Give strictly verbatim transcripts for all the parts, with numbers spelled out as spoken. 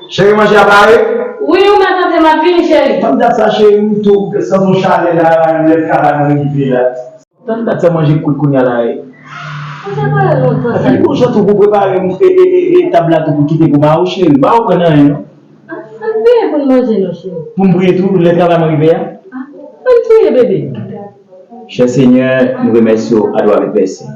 Cheri, manje a pare? Wi, ou mèt antre, m ap vini, cheri. Tann dat sa, cheri, m tou santi yon chalè la, lè travay mwen rive la. Tann dat sa, manje kwit kounye a la, e. Ou te pare lontan sa. Epi, ou jan tou pou prepare, e, e, e, e, tab la tou pou kite pou mari w, cheri. Mari w pran nan anyen, non. Ah, ann priye pou n manje, non, cheri. Pou m priye tou, lè travay mwen rive a? Ah, ann priye, bebe. Chè Senyè, nou remèsye w a dwa vèsè.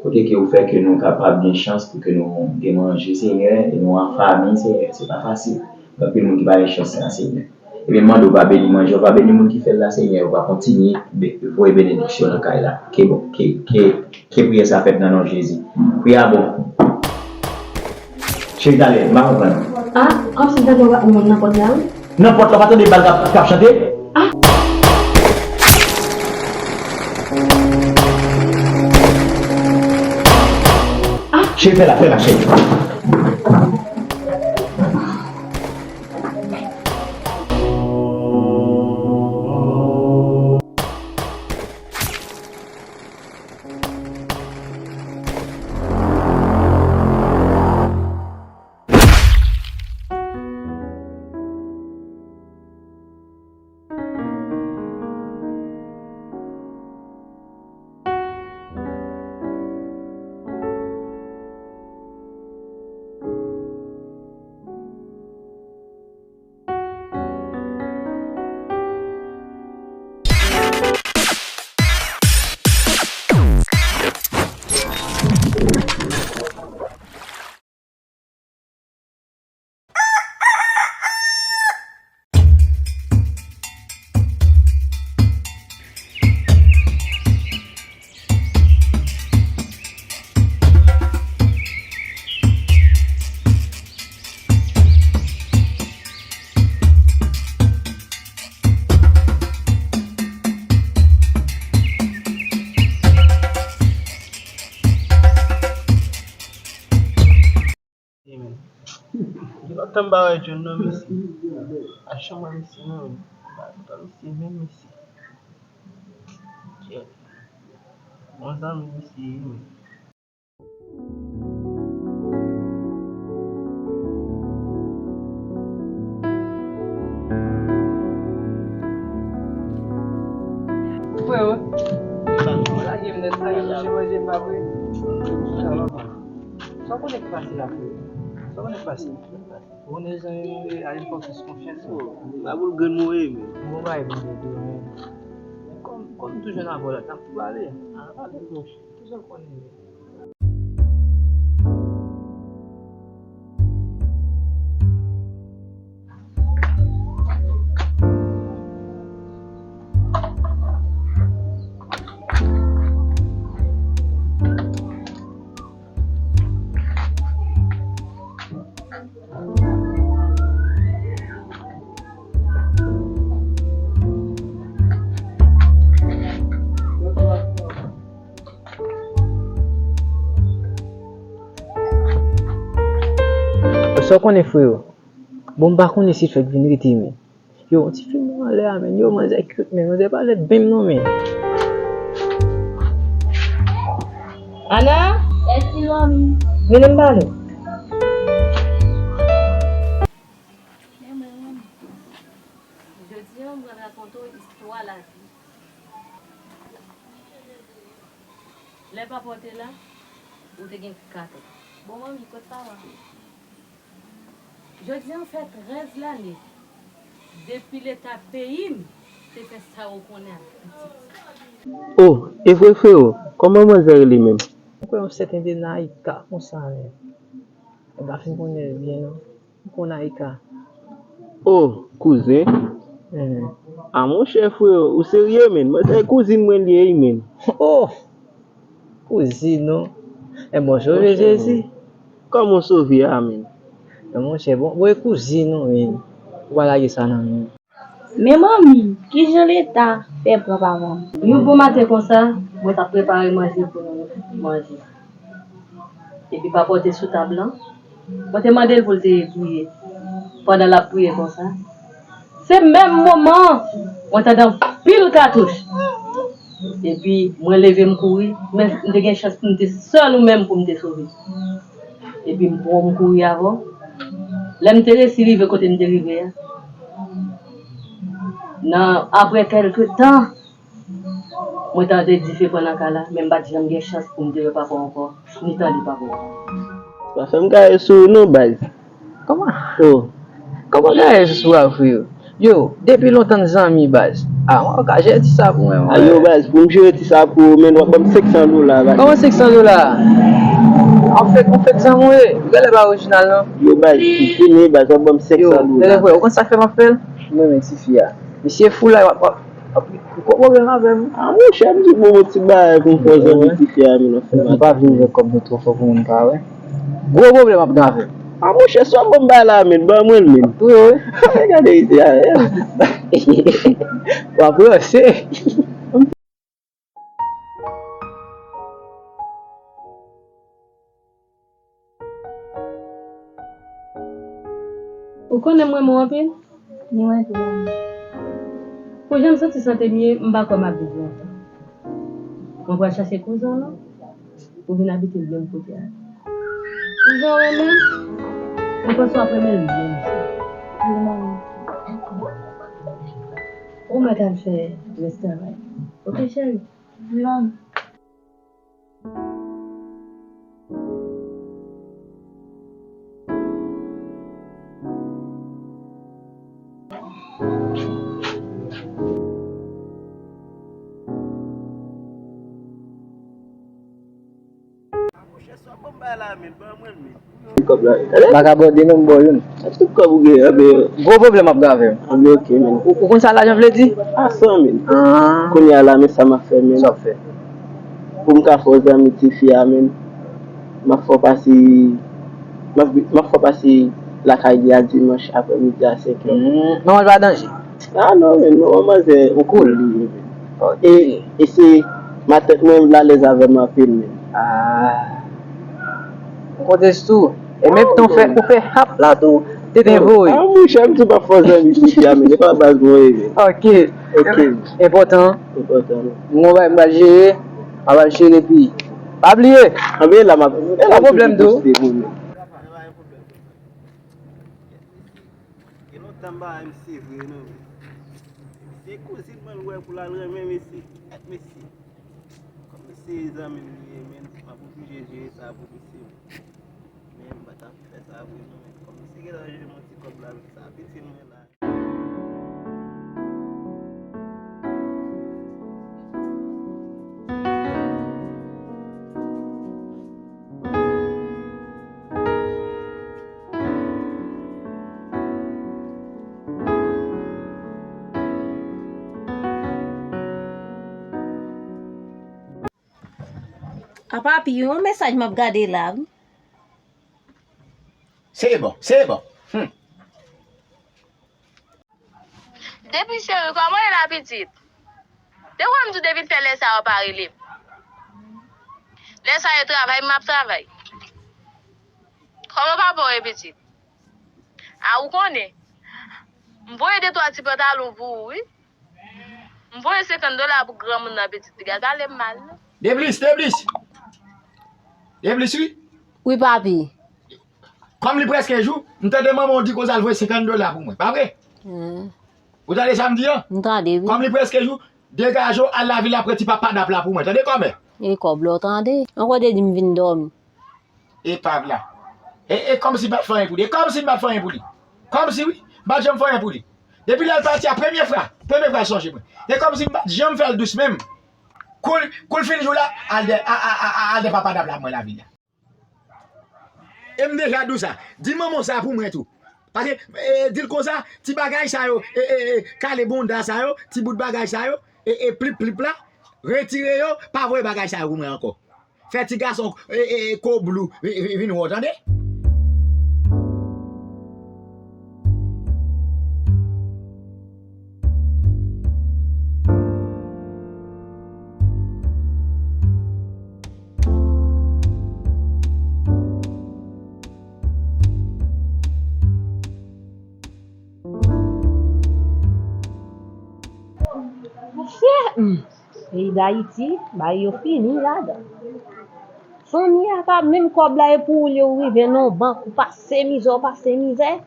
Kote ke ou fè ke nou kapab gen chans pou ke nou gen manje, Senyè, e nou an fanmi, Senyè, se pa fasil. Gen anpil moun ki pa gen chans sa, Senyè. Ebyen, m mande w va beni manje, w va beni moun ki fè l la, Senyè, w va kontinye be-, voye benediksyon nan kay la. Ke bon, ke, ke, ke priyè sa fèt nan non Jezi. Priyè a bon. Cheri, talè, m pa konprann. Ah, kòmsi m tande yon moun nan pòt la, wi. Nan pòt la, w pa tande bal k ap, k ap chante? Ah! Ah! Cheri, fè la, fè la, cheri. Amen. Gen lontan m pa wè John non, mesye. A chanm mwen, mesye, non, men. M pa, m pa, mesye, menm, mesye. Shit. Bon zanmi, mesye, men. Freo, ou lage m nèt, sa gen manje, manje m pa vre. Sa w konnen ki pase la, freo? Sa w konnen ki pase? Ou konnen zanmi nou ye, ale fòs konfyans ou. Ba boul grenn mwen ye, men. Bon bagay, Bondye di w, men. Kòm, kòm toujou nan bò la, n ap tou pale. N ap pale, freo. Toujou konnen. Sa w konnen, freo? Bon, m pa konnen si fèk vin rete, men. Yo, yon ti fi mwen anlè a, men. Yo, manzè cute, men. Manzè pa lèd menm non, men. Ana? Mèsi, manmi. Vini m pale w. Men mwen, manmi. Jodi a, m pral rakonte w istwa lavi. Lè papa w te la, ou te gen kat an. Bon, manmi, kot papa? Jodi a fè trèz lane depi Leta peyi m te fè sa ou konnen ak pitit. O, e vre, freo? Kòman manzè rele menm? Mwen kwè yon sèten de Naika konsa menm. Mwen pa fin konnen l byen, non. Ou konn Naika? O, kouzen? Mhm. A, monchè, freo, ou serye, menn? Manzè kouzin mwen li ye, wi, menn. O! Kouzin ou? Enben, w sove Jezi? Kòman w sove a, menn? Men monchè, bon, bon, e kouzin ou, menn. Ou pa lage sa nan men. Men manmi, kijan Leta fè pran papa m? Yon bon maten konsa, mwen t ap prepare manje pou nou manje. Epi papa w te sou tab lan. Mwen te mande l pou l te priye. Pandan l ap priye konsa, se menm moman an, mwen tande anpil katouch. Epi mwen leve m kouri, men m te gen chans pou m te sèl ou menm pou m te sove. Epi m pran m kouri avè w. Lè m te resi rive kote m te rive a, nan apre kèlke tan, mwen tande dife pran nan kay la, men m pa t janm gen chans pou m te wè papa ankò, ni tande papa ankò. Pa fè m kare sou ou non, baz. Kòman? Oh. Kòman kare sou ou, frè? Yo, depi lontan n zanmi, baz. Ah, mwen ka jere ti sa pou mwen, mwen. Yo, baz, pou m jere ti sa pou ou, men w ap ban m senk san dola, baz. Kòman senk san dola? Ou fèk, ou fèk zanmi w ye. Ou genlè pa orijinal, non. Yo, baz, vini, baz, w ap ban m senk san dola. Yo, frè, ou konn sa k fè m ap fè l? M renmen tifi a. Misye fou la, w ap, w ap, w ap, ou gon pwoblèm avè m? Ah, monchè, m di bon, bon ti bagay pou m fè w zanmi tifi a, men w ap fè m. Ou pa vle ouvè kòb nou twò fò pou moun pa wè. Gwo pwoblèm ap gen avè m. Ah, monchè, sa w ap ban m bay la, men, ban mwen l, men. Tou yo, wi. Gade ide a, eh. W ap ranse. Ou konnen m renmen w anpil? Ni mwen tou, mami. Pou jan m santi sante m ye, m pa kwè m ap viv lontan. Mwen pral chache kouzen w lan pou vin abite l menm kote a. Kouzen w renmen m, mwen panse w ap renmen l menm jan. Wi, mami. Ou mèt al fè rès travay. Oke, cheri? Wi, mami. Ti kòb la. Vagabon de non, m ba w youn. Tout kòb ou gen, anben. Gwo pwoblèm ap gen avè m. Anben, oke, men. Ou, ou konn sa lajan vle di? A san, men. Ah. Kounye a la, men sa m ap fè, men. Sa w ap fè? Pou m ka fè w zanmi tifi a, men. M ap fè w pase, m ap, m ap fè w pase lakay li a dimanch aprèmidi a senk è. Hmm, manman l pa danje? Ah non, men, non, manzè, ou cool li ye, men. Ok. E, e se matant mwen, l alèz avè m anpil, men. Ah. Ou kote tou. E menm tan w fè, ou fè hap la tou, te te voye. Ah, monchè, m di m ap fè w zanmi tifi a, men. Se pa baz mwen ye, men. Ok. Ok. Enpòtan. Enpòtan. Mwen bay, m pral jere, m pral jere, epi pa bliye. Anben la, m ap, pa pwoblèm tou. Gen lontan m pa wè misye vre non. Se kouzin mwen l wè pou l al renmen mesye. Gad mesye. Kòm mesye zanmi m li ye, men m ap oblije jere sa pou misye. Men m pa t ap fè sa vre non, men kòm misye gentan jwenn yon ti kòb la, sa piti mwen la. A papi, yon mesaj m ap gade la wi. Se bon, se bon. Hmm. Depi cheri, kòman w ye la pitit? Te wè m di w depi l fè lè sa yo pa rele m. Lè sa yo travay, m ap travay. Kòman papa w ye pitit? A ou konnen. M voye de twa ti pantalon pou ou wi. M voye senkant dola pou granmoun nan pitit li. Gad pale m mal non. Deblis, Deblis. Deblis wi. Wi papi. Kòm li prèske jou, m tande manman w di konsa l voye senkant dola pou mwen, pa vre? Hmm. Ou tande sa m di an? M tande, wi. Kòm li prèske jou, degaje w al lavil la pran ti papa dap la pou mwen, tande kòmè? E kòb la w tande? Ankò te di m vin dòmi. Epav la. E, e kòmsi m pa t fè anyen pou li. E kòmsi m pa t fè anyen pou li. Kòmsi wi, m pa t janm fè anyen pou li. Depi lè l pati a, premye fwa, premye fwa l sonje mwen. E kòmsi m pa t janm fè l dous menm. Kou l, kou l fin jou la, al dè, a, a, a, a, al dè papa dap la mwen lavil la. E m deja di w sa. Di manman w sa pou mwen tou. Paske, e, di l konsa, ti bagay sa yo, e, e, e, kale bonda sa yo, ti bout bagay sa yo, e, e, plip plip la, retire yo, pa voye bagay sa yo pou mwen ankò. Fè ti gason, e, e, e, koblou, vi-, vi-, vin wè w, tande? Monchè, hmm, peyi Dayiti, bagay yo fini ladan. Fanmi a ka menm kòb la e pou ou li ou rive nan yon bank, ou pase mizè, ou pase mizè.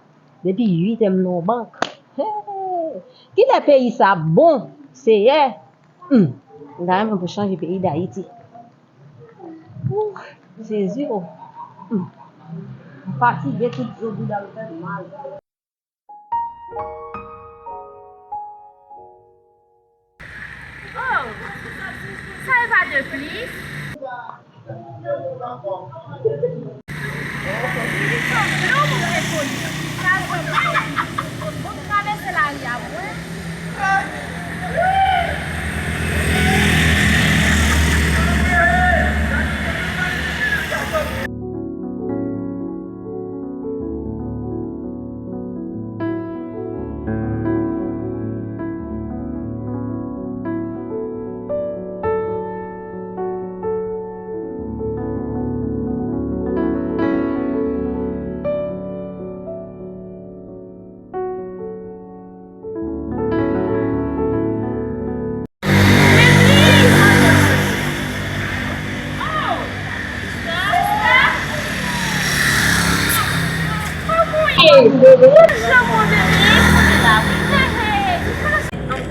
Depi uit an m nan yon bank. Hey! Kilè peyi sa ap bon, Seyè? Hmm. M ta renmen pou chanje peyi Dayiti. Ooh, Jezi o. Hmm. M fatige, tout zo bouda m fè m mal. Oh, sa e pa de plis? Li sanble yon moun enkonyan. Sa sanble. Bon, travèse lari a pou mwen.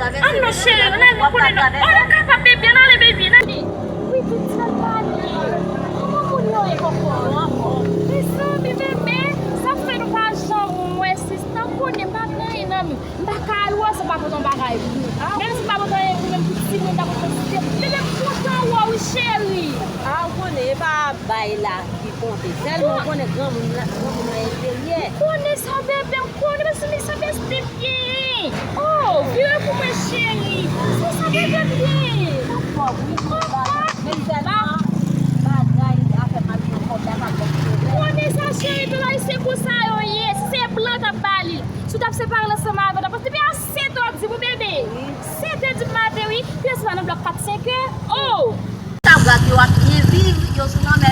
An non, cheri, nou leve konnen non. Oh, nou kapab, baby, ann ale, baby, ann ale. Wi, tout sèl pale. Kòman moun yo ye kòkò? Mezanmi, bebe, sa fè nou pa janm wè, sista, ou konnen m pa gen anyen nan men. M pa ka al wè w san m pa pote yon bagay pou ou. Menm si m pa pote anyen pou menm pou timoun, m ta pote yon ti bebe, m kontan wè w wi, cheri. A, ou konnen, e pa bay la ki konte. Sèlman ou konnen granmoun la, granmoun nan enferyè. M konnen sa, bebe, m konnen, men se li sa beste byen. Oh, vire pou mwen, cheri. Se sa, bebe, byen. Ou fò, wi, ou fò. Men sèlman bagay afè maten an, kòb la pa fè pwoblèm. M konnen sa, cheri, pil ayisyen konsa yo ye. Si se blan k ap ba li, si w t ap separe l ansanm avè l, paske depi a sèt è w ap di pou bebe. Sèt è di maten, wi. Pi se pa nan blòk kat, senk è. Oh! Sa brat yo ap byen viv, yo sou lanmè.